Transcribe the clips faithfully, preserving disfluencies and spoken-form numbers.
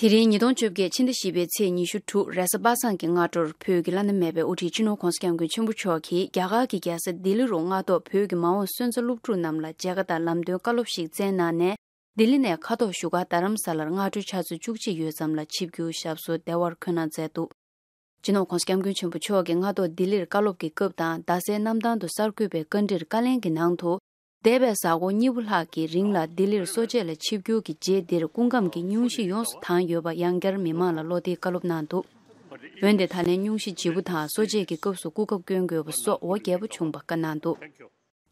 དེ་རིང་ཉིས་སྟོང་བཅོ་བརྒྱད་ཕྱི་ཟླ་བཞི་པའི་ཚེས་ཉི་ཤུ་དྲུག་རེས་གཟའ་པ་སངས་ཀྱི་སྔ་དྲོར་བོད་ཀྱི་བླ་ན་མེད་པའི་དབུ་ཁྲིད་སྤྱི་ནོར་༧གོང་ས་༧སྐྱབས་མགོན་ཆེན་པོ་མཆོག་གིས་རྒྱ་གར་གྱི་རྒྱལ་ས་ལྡི་ལི་རུ་སྔ་ཐོག་བོད་ཀྱི་མ་འོངས་སོན་རྩ་སློབ་ཕྲུག་རྣམས་ལ་མཇལ་ཁ་དང་ལམ་སྟོན་བཀའ་སློབ་ཞིག་བསྩལ་གནང་ནས། ལྡི་ལི་ནས་ཁ་ཐོག་བཞུགས་སྒར་རྡ་རམ་ས་ལར་སྔ་དྲོའི་ཆུ་ཚོད་བཅུ་གཅིག་ཡོལ་ཙམ་ལ་ཆིབས་བསྒྱུར་ཞབས་སོར་བདེ་བར་འཁོད་གནང་མཛད་འདུག་སྤྱི་ནོར་༧གོང་ས་༧སྐྱབས་མགོན་ཆེན་པོ་མཆོག་གིས་སྔ་ཐོག་ལྡི་ལིར་བཀའ་སློབ་ཀྱི་སྐབས་དང་། རྡ་སའི་གནམ་ཐང་དུ་གསར་འཁོད་པའི་བཀའ་འདྲིར་བཀའ་ལན་གྱི་ནང་དུ། འདས་པའི་གཟའ་འཁོར་གཉིས་པོ་ལྷག་གི་རིང་ལ་ལྡི་ལིར་གསོ་དཔྱད་ལ་ཆིབས་བསྒྱུར་གྱི་རྗེས། འདིར་སྐུ་ཁམས་ཀྱི་སྙུང་གཞི་ཡོངས་སུ་དྭངས་ཡོད་པ་ཡང་བསྐྱར་མི་མང་ལ་བློ་བདེའི་བཀའ་སློབ་གནང་འདུག་འོན་ཏེ་ད་ལན་སྙུང་གཞི་ལྗིད་པོ་དང་གསོ་དཔྱད་ཀྱི་སྐབས་སུ་སྐུ་ཁམས་སྐྱོན་དགོས་པ་སོགས་འོ་བརྒྱད་པོ་བྱུང་པ་བཀའ་གནང་འདུག་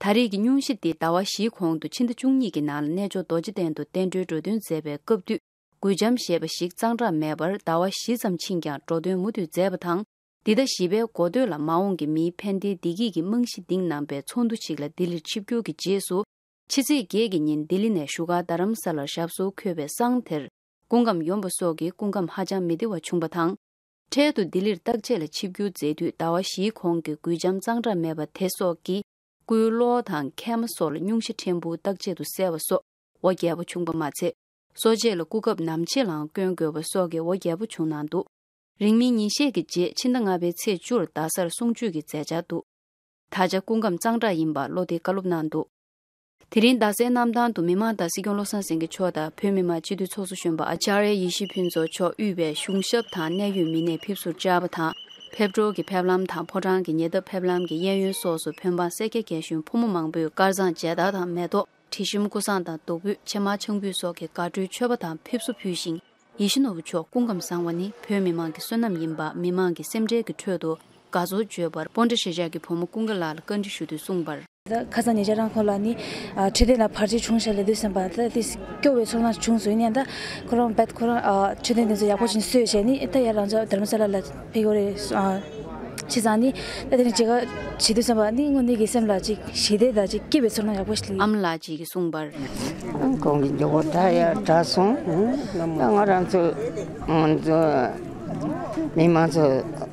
ད་རེས་ཀྱི་སྙུང་གཞི་འདི་ཟླ་བ་བཞིའི་གོང་དུ་ཕྱི་ཟླ་བཅུ་གཉིས་ཀྱི་ནང་ལ་རྣལ་འབྱོར་རྡོ་རྗེ་གདན་དུ་བསྟན་འགྲོའི་འགྲོ་དོན་མཛད་པའི་སྐབས་དུས། འགུལ་འཇམ་ཞེས་པ་ཞིག་གཙང་སྦྲ་མེད་པར་ཟླ་བ་བཞི་ཙམ་ཕྱིན་ཀྱང་འགྲོ་དོན་མུ་མཐུད་མཛད་པ་དང་། འདི་ཟླ་བཞི་པའི་འགོ་སྟོད་ལ་མ་འོངས་ཀྱི་མིའི་ཕན་བདེའི་བདེ་སྐྱིད་ཀྱི་རྨང་གཞི་འདིང་གནང་པའི་ཚོགས་འདུ་ཞིག་ལ་ལྡི་ལིར་ཆིབས་བསྒྱུར་གྱི་རྗེས་སུ། ཕྱི་ཚེས་བརྒྱད་ཀྱི་ཉིན་ལྡི་ལི་ནས་བཞུགས་སྒར་རྡ་རམ་ས་ལར་ཞབས་སོར་འཁོད་པའི་བསང་དེར། སྐུ་ཁམས་ཡོམ་པ་སོགས་ཀྱིས་སྐུ་ཁམས་ཧ་ཅང་མི་བདེ་བ་བྱུང་བ་དང་། འཕྲལ་དུ་ལྡི་ལིར་བརྟག་དཔྱད་ལ་ཆིབས་བསྒྱུར་མཛད་དུས་ཟླ་བ་བཞིའི་གོང་གི་འགུལ་འཇམ་གཙང་སྦྲ་མེད་པ་དེ་སོགས་ཀྱིས། སྐུའི་གློ་བ་དང་མཁལ་མ་སོགས་ལ་སྙུང་གཞི་ཕྲན་བུ་བརྟག་དཔྱད་དུ་གསལ་བ་སོགས་འོ་བརྒྱད་པོ་བྱུང་པ་མ་ཚད། གསོ་དཔྱད་ལ་སྐུ་ཁམས་ནམ་ཕྱེད་ལའང་སྐྱོན་དགོས་པ་སོགས་ཀྱི་འོ་བརྒྱད་པོ་བྱུང་གནང་འདུག་རིང་མིན་ཉིན་ཤས་ཀྱི་རྗེས་ཕྱི་ཟླ་ལྔ་པའི་ཚེས་བཅུར་རྡ་སར་གསུང་ཆོས་ཀྱི་མཛད་འཆར་འདུག་ད་ཆ་སྐུ་ཁམས་གཙང་སྦྲ་ཡིན་པ་བློ་བདེའི་བཀའ་སློབ་གནང་འདུག་དེ་རིང་རྡ་སའི་གནམ་ཐང་དུ་མི་མང་དང་སྲིད་སྐྱོང་བློ་བཟང་སེང་གེ་མཆོག་དང་བོད་མི་མང་སྤྱི་འཐུས་ཚོགས་གཙོ་གཞོན་པ་ཨ་ཅཱརྱ་ཡེ་ཤེས་ཕུན་ཚོགས་མཆོག་དབུས་པའི་གཞུང་ཞབས་དང་གནད་ཡོད་མི་སྣས་ཕེབས་བསུར་བཅར་བ་དང་། ཕེབས་འབྱོར་གྱི་ཕེབས་ལམ་དང་ཕོ་བྲང་གི་ཉེ་འདབས་ཕེབས་ལམ་གྱི་གཡས་གཡོན་སོགས་སུ་བོད་འབངས་སེར་སྐྱ་རྒན་གཞོན་ཕོ་མོ་མང་པོས་དཀར་གཙང་མཇལ་དར་དང་མེ་ཏོག་དྲི་ཞིམ་ཀུ་བཟང་དང་བདུག་སྤོས་ཕྱེ་མར་ཆང་ཕུད་སོགས་ཀྱི་དགའ་སྤྲོའི་མཆོད་པ་དང་ཕེབས་བསུ་ཕུལ་ཞིང་། ཡིད་བཞིན་ནོར་བུ་མཆོག་སྐུ་ཁམས་བཟང་བ་ནི་བོད་མི་མང་གི་བསོད་ནམས་ཡིན་པ། མི་མང་གི་སེམས་ཁྲལ་གྱི་ཁྲོད་དུ་དགའ་ཚོར་བརྗོད་པར་སྤོན་ཊ་གཞིས་ཆགས་ཀྱི་བུ་མོ་ཀུན་དགའ་ལགས་ལ་བཀའ་འདྲི་ཞུ་དུས་གསུངས་པར། ད་ཁ་སང་ཉེ་ཆར་རང་ཁོང་ལ་ནི་ཨ་འཕྲོད་བསྟེན་ལ་བར་ཆད་བྱུང་ཤག་ལབ་དུས་ཙམ་པ་ད་དེ་སྐྱོ་བའི་ཚོར་སྣང་བྱུང་སོང་། ཡིན་ཡང་ད་ཁོ་རང་རྦད་ཁོ་རང་ཨ་འཕྲོད་བསྟེན་དེ་ཚོ་ཡག་པོ་ཞིག་གསོས་བྱས་ནི་ད་ཡར་རང་ཅག་དྷ་རམ་ས་ལ་ལ་ཕེབས་ཡོད་རེད། ཨ་བྱས་ཙང་ནི་ད་དེ་རིང་མཇལ་ཁ་བྱེད་དུས་ཙམ་པ་ནི་དངོས་གནས་ཀྱི་སེམས་ལ་ཅིག་ཞི་བདེ་དང་ཅིག་སྐྱིད་པའི་ཚོར་སྣང་ཡག་པོ་ཞིག་ཡིན། ཨ་མ་ལགས་ཅིག་གིས་གསུངས་པར། ཁོང་གི་མགྱོགས་པོ་དྲག་ཡ་དྲག་སོང་། ད་ང་རང་ཚོ་ང་ཚོ་མི་མང་ཚོ་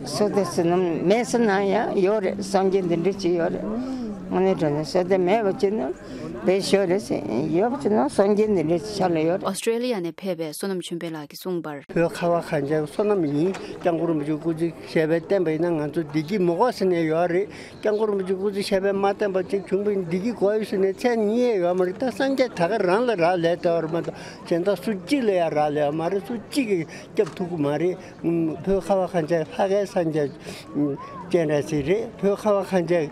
བསོད་བདེ་བསོད་ནམས་མེད་ཟེར་ན་ཡང་ཡོད་རེད། སངས་རྒྱས་འདི་འདྲ་ཅིག་ཡོད་རེད། དངོས་གནས་དྲང་གནས་བསོད་བདེ་མེད་པ་ཅིག་ན་བེད་ཤོག་རེད་ཟེར། ཡོད་པ་ཅིག་ན་སངས་རྒྱས་འདི་འདྲ་ཅིག་ཆགས་ལ་ཡོད་རེད། ཨོ་སི་ཀྲེ་ལི་ཡ་ནས་ཕེབས་པའི་བསོད་ནམས་ཆོས་འཕེལ་ལགས་ཀྱིས་གསུངས་པར། བོད་ཁ་བ་གངས་ཅན་བསོད་ནམས་ཡིན། སྐྱབས་མགོན་རིན་པོ་ཆེ་སྐུ་ཚེ་ཞབས་པད་བརྟན་པ་ཡིན་ན་ང་ཚོ་བདེ་སྐྱིད་མི་དགོས་ཟེར་ནས་ཡོད་རེད། སྐྱབས་མགོན་རིན་པོ་ཆེ་སྐུ་ཚེ་ཞབས་པད་མ་བརྟན་པ་ཅིག་བྱུང་བ་ཡིན་བདེ་སྐྱིད་དགོས་ཡོད་ཟེར་ནས་ཚེ་ཉིན་ཡས་ཡོད་མ་རེད། ད་སངས་རྒྱས་ད་ག་རང་ལ་རག་ལས་བསྡད་པ་རེད་མ་གཏོགས་གཞན་དག་སུ་གཅིག་ལ་ཡང་རག་ལས་པ་མ་རེད། སུ་གཅིག་གིས་སྐྱབས་ཐུབ་ཀྱི་མ་རེད། བོད་ཁ་བ་གངས་ཅན་ལྷ་སྐལ་སངས་རྒྱས་སྤྱན་རས་གཟིགས་རེད། བོད་ཁ་བ་གངས་ཅན་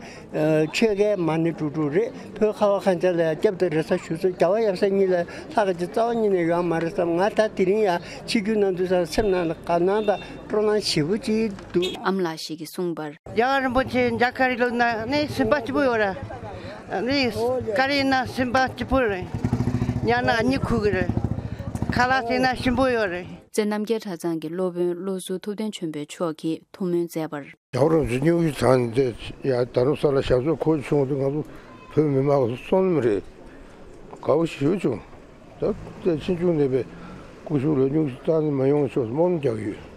ཆོས་རྒྱལ་མ་ཎི་གྲུབ་གྲུབ་རེད། བོད་ཁ་བ་གངས་ཅན་ལ་ཡང་སྐྱབས་དང་རེ་ས་ཞུ་ས་རྒྱལ་བ་ཡབ་སྲས་གཉིས་ལས་ལྷག་ག་ཅིག་རྩ་བ་ཉིད་ནས་ཡོད་མ་རེད་བསམ། ང་ད་དེ་རིང་ཡང་ཆིབས་བསྒྱུར་གནང་དུས་ཙམ་སེམས་ནང་ལ་དགའ་སྣང་དང་སྤྲོ་སྣང་ཞེ་པོ་ཅིག་འདུག་ཨ་མ་ལགས་ཤིག་གིས་གསུངས་པར། རྒྱལ་བ་རིན་པོ་ཆེ་མཇལ་ཁ་རི་ལོ་ན་ནི་སེམས་པ་སྐྱིད་པོ་ཡོད་ར། ནི་ཀ་རི་ན་སེམས་པ་སྐྱིད་པོ་རེད། ཉལ་ན་གཉིད་ཁུག་གི་རེད། ཁ་ལག་བཟས་ན་ཞིམ་པོ་ཡོད་རེད། རྩེ་རྣམ་རྒྱལ་གྲྭ་ཚང་གི་སློབ་དཔོན་བློ་གཟུ་ཐུབ་བསྟན་ཆོས་འཕེལ་མཆོག་གིས་ཐུགས་སྨོན་མཛད་པར། རྒྱལ་བ་རིན་པོ་ཆེ་སྙུང་གཞི་དྲངས་ནས་ཡ་རྡ་རམ་ས་ལ་ཞབས་སོར་འཁོད་བྱུང་དུས་ང་ཚོ་བོད་མི་མང་གི་བསོད་ནམས་རེད། དགའ་པོ་ཞེ་པོ་བྱུང་། ད་ལྟ་ཕྱིན་ཆུང་ནས་པའི་སྐུ་ཞབས་ལ་སྙུང་གཞི་བཏང་ནས་མ་ཡོང་ཆོག་སྨོན་ལམ་རྒྱག་གི་ཡོད།